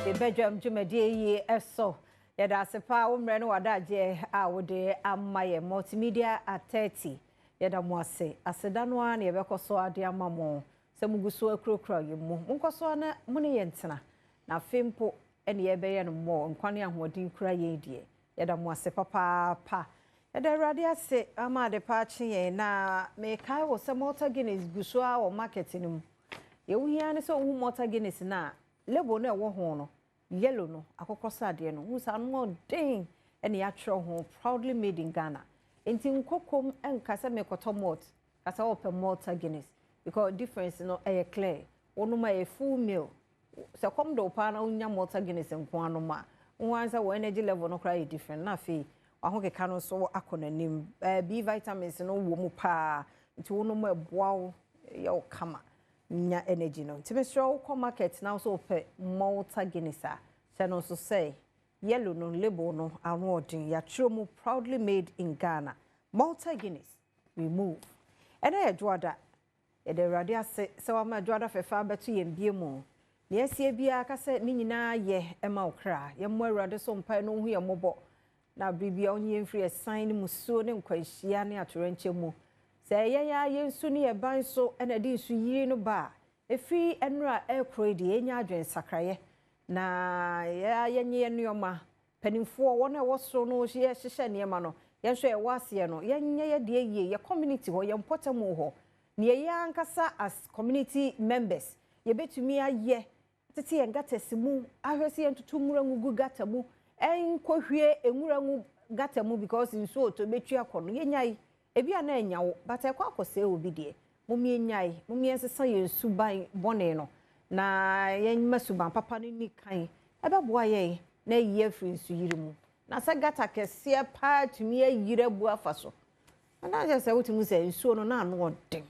Yɛbɛdwam dwumadie yi so. Yɛda ase paa wo mmerɛ ne w'adagyeɛ a wode ama yɛ Multimedia at 30. Yɛda mo ase. Aseda no ara na yɛbɛkɔ so ade ama mo sɛ mugu so akurakura yɛn mu. Monkɔ so ara na mo ne yɛn ntena. Na afei mpo ɛne yɛbɛyɛ no mmɔ nkwa ne ahoɔden kura yɛn deɛ. Yɛda mo ase papaapa. Yɛda Awurade ase ama ade pa akye yɛn na mekae wɔ sɛ Malta Guinness gu so ara wɔ market no mu. Deɛ wohia ne sɛ wohu Malta Guinness no a, label no a ɛwɔ ho no, yellow no, akokɔ sradeɛ no, wohu sɛ ano ɔden ɛna yɛatwerɛ ho "Proudly made in Ghana". Nti nkokom nka sɛ mekɔtɔ malt, ka sɛ wɔpɛ Malta Guinness because difference no ɛyɛ clear. Wonom a ɛyɛ full meal. Sɛ kɔm de wo paa na wonya Malta Guinness nko anom a, wohu ara sɛ wɔ energy level no koraa yɛ different na afei wahokeka no nso akɔ n'anim. B vitamins no wɔ mu paa nti wonom a ɛboa wo yɛ wo kama nya energy no. Nti mesrɛ wo, kɔ market na wo sɛ wopɛ Malta Guinness a, hyɛ no nso sɛ yellow no, label no ano ɔden, yɛatwerɛ mu "Proudly made in Ghana". Malta Guinness, we move. Ɛnɛ yɛ Dwoada. Yɛde Awurade ase sɛ wama Dwoada fɛfɛ abɛto yɛn bie mu. Nea ɛsie biara ka sɛ ne nyinaa yɛ ɛma wo kra. Yɛmmɔ Awurade so mpae no ɔhu yɛn mmɔbɔ na bere bia ɔnyi yɛn mfiri ɛsan ne musuo ne nkwanhyia ne atoyerɛnkyɛm mu. Sɛ yɛn a yɛn nsu ne yɛn ban so ɛna ɛde nsu yiri no ba a, ɛfiri nnora ɛrekoro yi deɛ, yɛnya adwensakraeɛ na yɛnyɛ yɛn nneɛma. Mpanimfoɔ, wɔn a ɛwɔ soro no yɛhyehyɛ nneɛma no, yɛn nso yɛwɔ aseɛ no, yɛnyɛ yɛ deɛ yie, yɛ community hɔ, yɛn mpɔtam hɔ. Nea yɛn ankasa as community members yɛbɛtumi ayɛ tete yɛn gutters mu, ahwɛ sɛ yɛntoto nwura ngugu gutter mu, ɛnkɔhwie nwura ngu gutter mu because nsuo tɔ bɛtwi akɔ no. Yɛnyae ebi a na ɛnya wo but ɛkɔ akɔsɛe obi deɛ. Mom yɛnyae, mom yɛnsesa yɛn suban bɔne no na yɛmma suban papa no ni kan, ɛbɛboa yɛn na ayi afiri nsuyiri mu. Na sɛ gutter kɛseɛ paa tumi ayiri abu afa so na kyerɛ sɛ wotumi sɛ nsuo no na ano ɔden.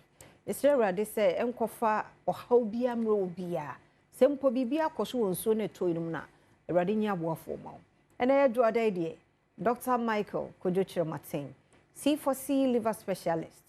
Mesrɛ Awurade sɛ ɛnkɔfa ɔhaw biara mmerɛ obiara. Sɛ mpo biribi akɔ so wɔ nsuo no ɛtɔ yi no mu na Awurade nyi aboafoɔ ma wo. Ɛnɛ yɛ Dwoada yi deɛ, Dr Michael Kodwo Kyerematen, C4C liver specialist,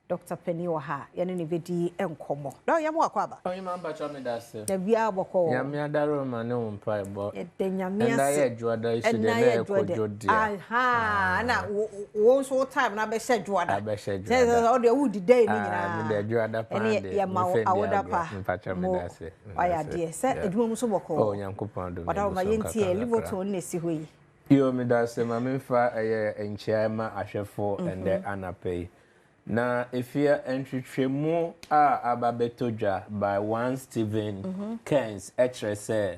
Dr Pani wɔ ha, yɛne ne bɛdi nkɔmmɔ. Dɔ yɛn mo akɔ aba. Ɔyima, mpakyɛ, me da ase. Na biara bɔkɔ wɔ. Nyame adaroma ne wo mpaebɔ. Yɛda Nyame ase. Ɛnna yɛ Dwoada yi so deɛ, na yɛ Kɔdwo deɛ. Aha, na wo nso wo time na bɛhyɛ Dwoada. Abɛhyɛ Kyerɛ sɛ Dwoada. ɔdeɛ wodi da yi ne nyinaa. Me deɛ, Dwoada paa ɛne deɛ. yɛma wo Mefe ndi awoda agorɔ. pa. Mpakyɛ, me Mo da ase. wayɛ adeɛ sɛ adwuma mu so bɔkɔ. Oh, Nyankopɔn adom. Ɔda wo ma yɛgu so yɛntie nkakra nkakra. Liverpool ne si hɔ yi. Yo, me da ase. Ma memfa ɛyɛ nkyia ma ahwɛfo ɛndɛ anapa yi. Na efie nhwehwɛmu a aba bɛtɔ dwa by one Stephen Kearns ɛkyerɛ sɛ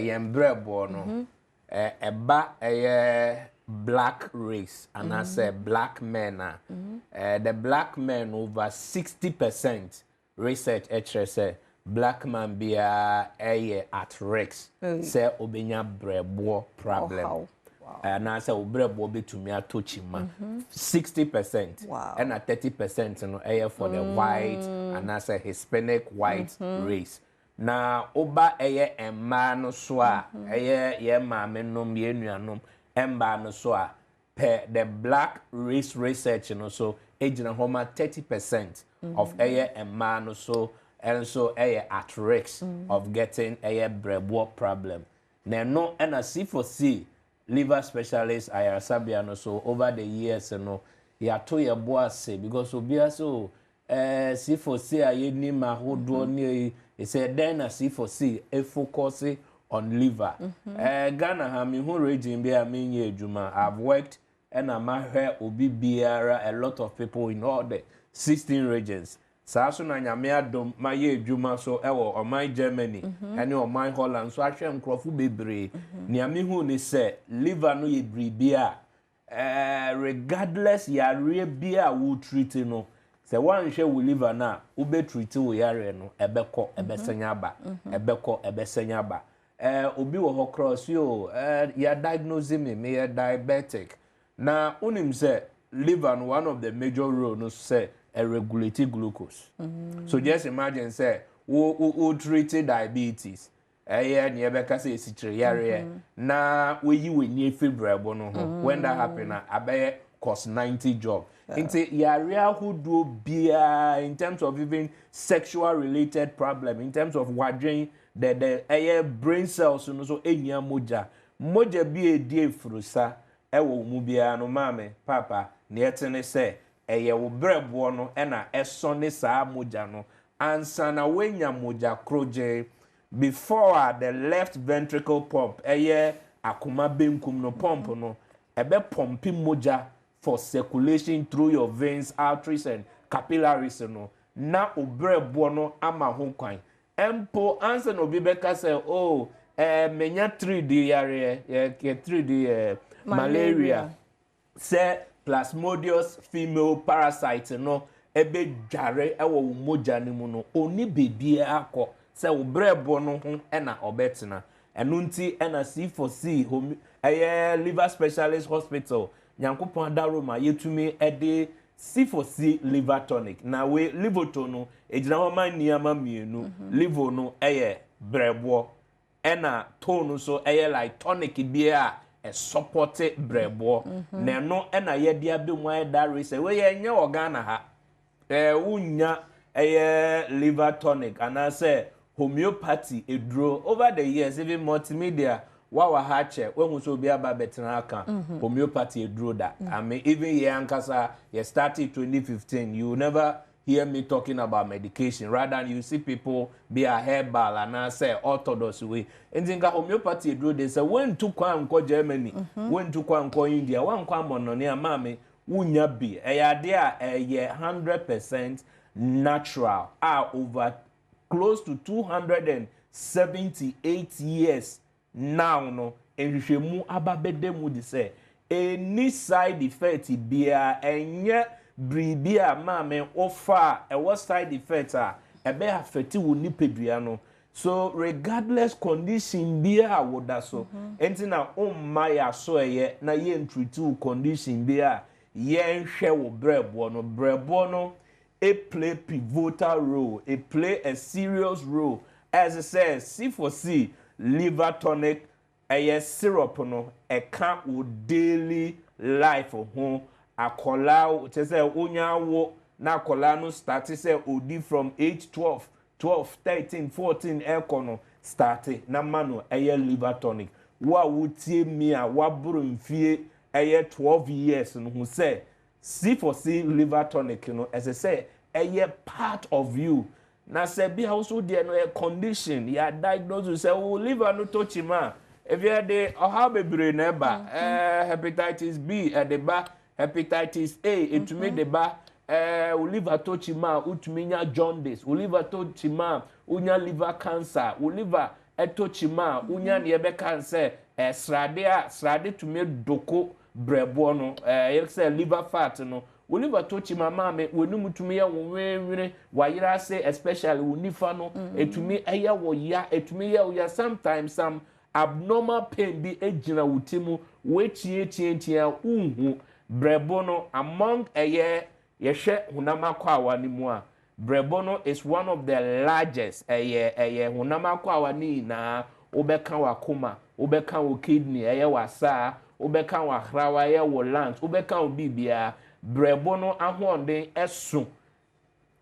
yɛn brɛboɔ no ɛba ɛyɛ black race anaasɛ black men a the black men, over 60% research ɛkyerɛ sɛ black man biara ɛyɛ at risk sɛ obenya brɛboɔ problem Ɔhaw. Anaasɛ wo brɛboɔ bɛtumi atɔ kyima 60%. Ɛna 30% no ɛyɛ for the white anaasɛ Hispanic white race. Na woba ɛyɛ mmaa no so a, ɛyɛ yɛn maame nom, yɛn nuanom mmaa no so a, per the black race research no so egyina hɔ ma 30% of ɛyɛ mmaa no so ɛnso ɛyɛ at risk of getting ɛyɛ brɛboɔ problem. Na ɛno ɛna C4C liver specialist ayaresabea no so, over the years no, yɛato yɛ bo ase because obiara so C4C a yɛnim ahodoɔ ne sɛ dɛn na C4C efocus on liver. Ghana ha, mehu region bi a menyɛ adwuma. I've worked ɛna mahwɛ obi biara, a lot of people in all the 16 regions. Saa so na Nyame adom mayɛ adwuma so ɛwɔ ɔman Germany ɛne ɔman Holland so ahwɛ nkurɔfo bebree. Nea mehu ne sɛ liver no yɛ biribi a regardless yareɛ bi a wo treat no, sɛ woanhwɛ wo liver no a, wobɛ treat wo yareɛ no, ɛbɛkɔ ɛbɛsɛn aba, ɛbɛkɔ ɛbɛsɛn aba. Obi wɔ hɔ koraa ɔsi o yɛ diagnose me, meyɛ diabetic. Na wonim sɛ liver no, one of the major role no sɛ ɛregulate glucose. So just imagine sɛ wo treat diabetes, ɛyɛ nea ɛbɛka sɛ esikyire yareɛ, na woyi w'ani efiri brɛbo no ho. When that happen na abɛyɛ. Cos 90 job. Nti yare ahodoɔ biara, in terms of even sexual related problem, in terms of wadwen, the ɛyɛ brain cells no so ehia mogya. Mogya bi a edi efurusa ɛwɔ mu biara no, maame, papa, nea ɛte ne sɛ ɛyɛ wo brɛboɔ no ɛna ɛsɔ ne saa mogya no ansa na woanya mogya korogye. Before a the left ventricle pump, ɛyɛ akoma benkum no pump no, ɛbɛ pump mogya for circulation through your veins, arteries and capillaries no, na obrɛboɔ no ama ho kwan mpo ansa na obi bɛka sɛ, "Oh, menya 3D yareɛ," yɛ 3D malaria, sɛ Plasmodium female parasite no ɛbɛdware ɛwɔ wo mogya no mu no, oni beebiara akɔ sɛ wo brɛboɔ no ho ɛna ɔbɛtena. Ɛno nti ɛna C4C home, ɛyɛ liver specialist hospital, Nyankopɔn adaroma, yɛtumi ɛde C4C liver tonic. Na wei livoto no egyina hɔ ma nneɛma mmienu. Livo no ɛyɛ brɛboɔ, ɛna tone no nso ɛyɛ like tonic bi a ɛsupport brɛboɔ. Na ɛno ɛna yɛde abɛ mu ayɛ that research. Wei yɛ nyɛ wɔ Ghana ha. Wonya ɛyɛ liver tonic anaasɛ homeopathy eduro over the years, even multimedia wawa ha kyɛ, wehu sɛ obi aba bɛtena aka homeopathy eduro da. I mean, even yɛn ankasa yɛ started 2015, you never hear me talking about medication. Rather, you see people be a herbal anaasɛ orthodox way. Nti nka homeopathy eduro de sɛ wentu kwan nkɔ Germany, wentu kwan nkɔ India, wankɔ amɔnɔne a, maame, wunya bi. Ɛyɛ adeɛ a ɛyɛ 100% natural a over close to 278 years now no, nhwehwɛmu aba bɛda mu de sɛ ɛni side effect biara. Ɛnyɛ biribi a, maame, wofa a ɛwɔ side effect a ɛbɛ affect wo nipadua no. So regardless condition biara a woda so, nti na ɔmma yɛ aso ɛyɛ na yɛntreat wo condition bi a yɛnhwɛ wo brɛboɔ no. Brɛboɔ no e play pivotal role, e play a serious role as I say. C4C liver tonic ɛyɛ syrup no, ɛka wo daily life ho. Akɔlaa kyerɛ sɛ wonya wo na akɔlaa no start sɛ odi from age 12, 12, 13, 14 ɛkɔ no, start na ma no ɛyɛ liver tonic. Wo a wotie mi a waboro mfie ɛyɛ 12 years no, ho sɛ C4C liver tonic no ɛsɛ sɛ ɛyɛ part of you. Na sɛ bi a woso deɛ no yɛ condition yɛ diagnose sɛ wo liver no tɔ kyima a, ebi ɛde ɔhaw bebree na ɛba. Hepatitis B ɛde ba, hepatitis A etumi de ba. Wo liver tɔ kyima a, wotumi nya jaundice. Wo liver tɔ kyima a, wonya liver cancer. Wo liver ɛtɔ kyima a, wonya nea ɛbɛka sɛ srade a srade tumi doko brɛboɔ no, yɛ sɛ liver fat no. Wo liver tɔ kyima, maame, w'anum tumi yɛ wo nweenwene, wayere ase, especially wo nifa no etumi ɛyɛ wo ya, etumi yɛ wo ya. Sometimes some abnormal pain bi egyina wo ti mu, woekyiekyiekyia nhu brɛbo no. Among ɛyɛ yɛhwɛ honam akɔ no mu a, brɛbo no is one of the largest. Ɛyɛ honam akɔ ne nyinaa. Wobɛka w'akoma, wobɛka wo kidney, ɛyɛ w'asaa, wobɛka w'ahrawa, ɛyɛ wo lungs, wobɛka wo biribiara. Brɛbo no ahoɔden ɛso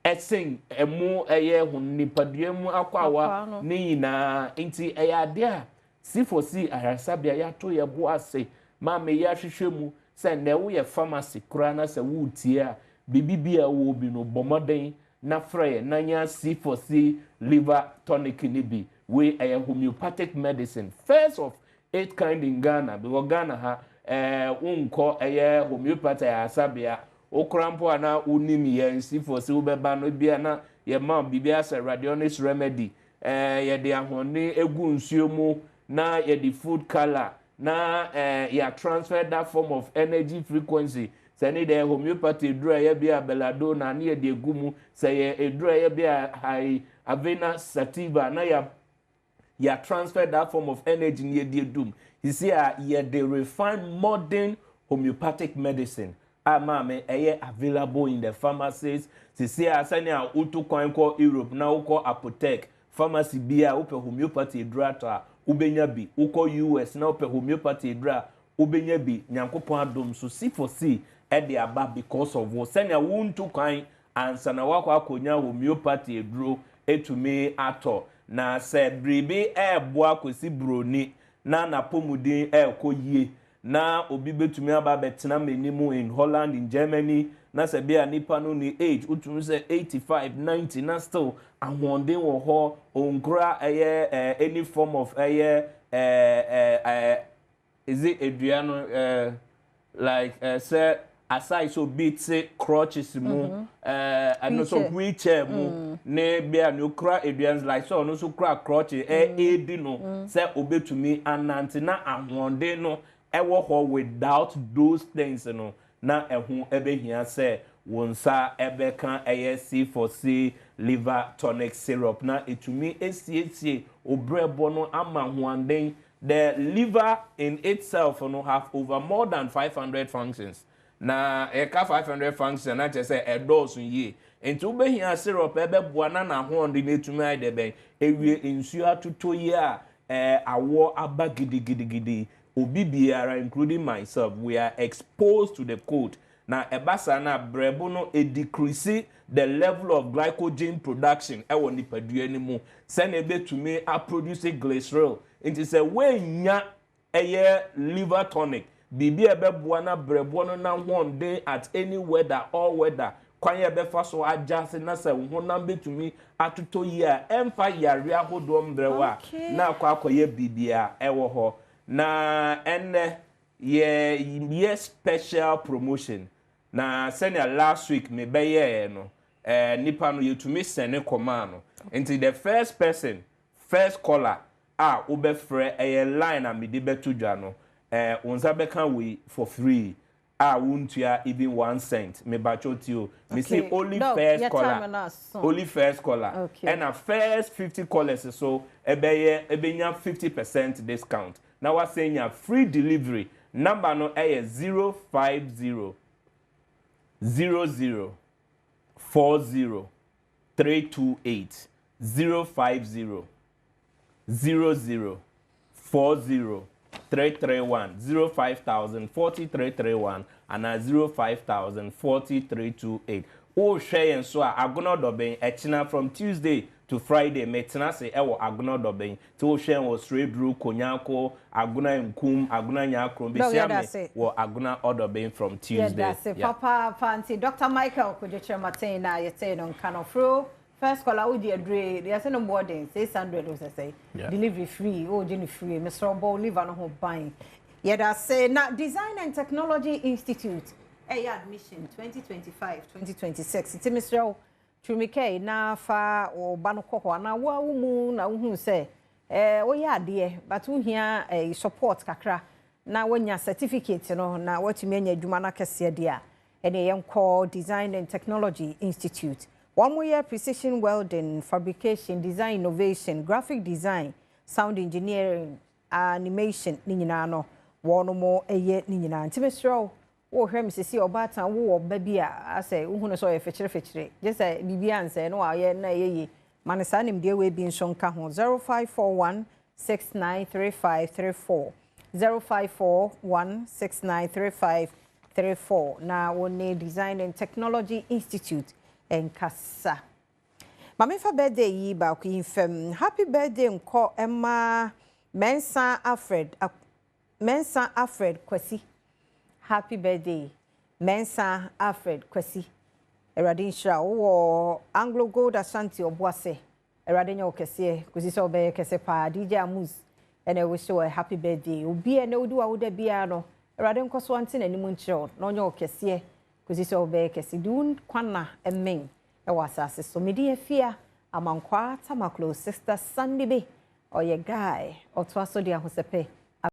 ɛsen ɛmu ɛyɛ ho nipadua mu akɔ awa ne nyinaa. Nti ɛyɛ adeɛ a C4C ayaresabea yɛato yɛ bo ase, maame, yɛ ahwehwɛ mu sɛ nnɛ woyɛ pharmacy koraa na sɛ woretie a, biribi bi a ɛwɔ bi no, bɔ mmɔden na frɛ yɛ na nya C4C liver tonic ne bi. Wei ɛyɛ homeopathic medicine, first of its kind in Ghana, because Ghana ha wonkɔ ɛyɛ homeopathy ayaresabea wokora mpo a na wonim yɛn C4C, wobɛba no bia na yɛma biribi asɛ radionics remedy. Yɛde ahoɔden egu nsuo mu na yɛde food colour na yɛ transfer that form of energy frequency sɛ ne deɛ homeopathy eduro a ɛyɛ bi a belladonna ne yɛde egu mu, sɛ yɛ eduro a ɛyɛ bi a hai avena sativa na yɛ transfer that form of energy ne yɛde edum. Sisi a yɛde refine modern homeopathic medicine a, maame, ɛyɛ available in the pharmacies. Sisi a sɛnea wotu kwan kɔ Europe na wokɔ apotek pharmacy bi a wopɛ homeopathy eduro atɔ a, wobɛnya bi. Wokɔ US na wopɛ homeopathy eduro a, wobɛnya bi. Nyankopɔn adom so, C4C Ɛde aba because of wo sɛnea wontu kwan ansa na wakɔ akɔnya homeopathy aduro etumi atɔ. Na sɛ biribi ɛɛboa Kwesi Broni na n'apɔmuden ɛɛkɔ yie, na obi bɛtumi aba abɛtena m'anim in Holland, in Germany, na sɛ bia nipa no ne age wotumi sɛ 85, 90, na still ahoɔden wɔ hɔ, onkura ɛyɛ any form of ɛyɛ ɛɛ ɛɛ ɛɛ is it edua no, like sɛ aside sɛ obi te crutches mu, ɛno nso wheelchair mu, ne bia ne okura edua no, like sɛ ɔno nso kura crutches ɛɛdi no sɛ obetumi anante na ahoɔden no ɛwɔ hɔ without those things no, na ɛho ɛbɛhia sɛ wɔn nsa ɛbɛka ɛyɛ C4C Liver Tonic Syrup na etumi esiesie obrɛbɔ no ama ahoɔden. The liver in itself no have over more than 500 functions. Na ɛka 500 functions na kyerɛ sɛ ɛdɔɔso yie, nti wobɛhia syrup ɛbɛboa na n'ahoɔden no etumi ayɛ dɛ bɛn ewie nsuo atotɔ yie a awɔ aba gidigidigidi. Obi biara, including myself, we are exposed to the cold, na ɛba saa na brɛbo no edecrease the level of glycogen production ɛwɔ nipadua no mu sɛnea ebetumi aproduce glycerol. Nti sɛ woenya ɛyɛ liver tonic, biribi a ɛbɛboa na brɛboɔ no n'ahoɔden at any weather, all weather, kwan yɛ bɛfa so agya ase na sɛ honam bɛtumi atotɔ yie a ɛmfa yare ahodoɔ mbrɛw a na akɔ akɔyɛ biribi a ɛwɔ hɔ. Na ɛnɛ yɛ special promotion, na sɛnea last week mebɛyɛɛ no, nipa no yɛtumi sɛne kɔmaa no. Nti the first person, first caller a wobɛfrɛ ɛyɛ line a mede bɛto dwa no, wo nsa bɛka wei for free a wontua even 1 cent. Mebatwo ti o, me say only Doc, first yɛ caller time no aso. Only first caller ɛna first 50 callers so ɛbɛyɛ ɛbɛnya 50% discount na wasan nya free delivery. Number no ɛyɛ 050 00 40 328, 050 00 40 331, 05000 4331 ana 05000 4328. Wohwɛ yɛn so a, Agona Dɔbɛn, ɛkyina from Tuesday to Friday mɛtena ase ɛwɔ Agona Dɔbɛn. Nti wohwɛ yɛn wɔ Sureduru, Konyako, Agona Nkum, Agona Nyakrom, Doc, bɛhyia yɛda me ase. wɔ Agona Ɔdɔbɛn from Tuesday. Yɛda ase papaapa. Nti Dr Michael Kodwo Kyerɛmaten na yɛtee no nka no fro. First caller, wogye adure deɛ sɛ no mmɔden 600 o, sɛ sɛ delivery free, wogye no free. Mesrɛ, bɔ liver no ho ban. Yɛda ase. Na Design and Technology Institute ɛyɛ admission 2025 2026, nti mesrɛ wo, turumikɛi na fa wo ba no kɔ hɔ anaa wo a wo mu na wohu sɛ woyɛ adeɛ but wohia support kakra na woanya certificate no na woatumi anya adwuma no akɛseɛ deɛ a, ɛne yɛnkɔ Design and Technology Institute. Wɔn mo yɛ precision welding, fabrication, design innovation, graphic design, sound engineering, animation ne nyinaa no wɔn mo yɛ ne nyinaa. Nti mesrɛ wo, wohwɛ me sisi ɔbaatan, wowɔ ba bi a asɛ wohu no sɛ ɔyɛ fikyere gye sɛ biribi ansɛ na wayɛ na ɛyɛ yie ma no, saa nimdeɛ wei bi nso nka ho. 0541 693534, 0541 693534 na wɔne Design and Technology Institute nkasa. Maame, fa birthday yi baako yi mfam. Happy birthday nkɔ ɛma Mensa Alfred, Mensa Alfred Kwasi. Happy birthday, Mensa Alfred Kwasi. Awurade nhyira wo wɔ Anglo Gold Ashanti Ɔboase. Awurade nyɛ wo kɛseɛ kòsi sɛ ɔbɛyɛ kɛse paa. DJ Amus ɛna ɛwɔ hyɛ wɔ happy birthday. Obi a ɛna wodi wa woda biara no, Awurade nkɔ so ante n'anim nkyerɛ wo na ɔnyɛ wo kɛseɛ kòsi sɛ ɔbɛyɛ kɛse de wo kwana ɛmɛn ɛwɔ asase so. Mede Afia Amankwaa Tamaklo, Sister Sandy bi ɔyɛ guy ɔtoa so de ahosɛpɛ.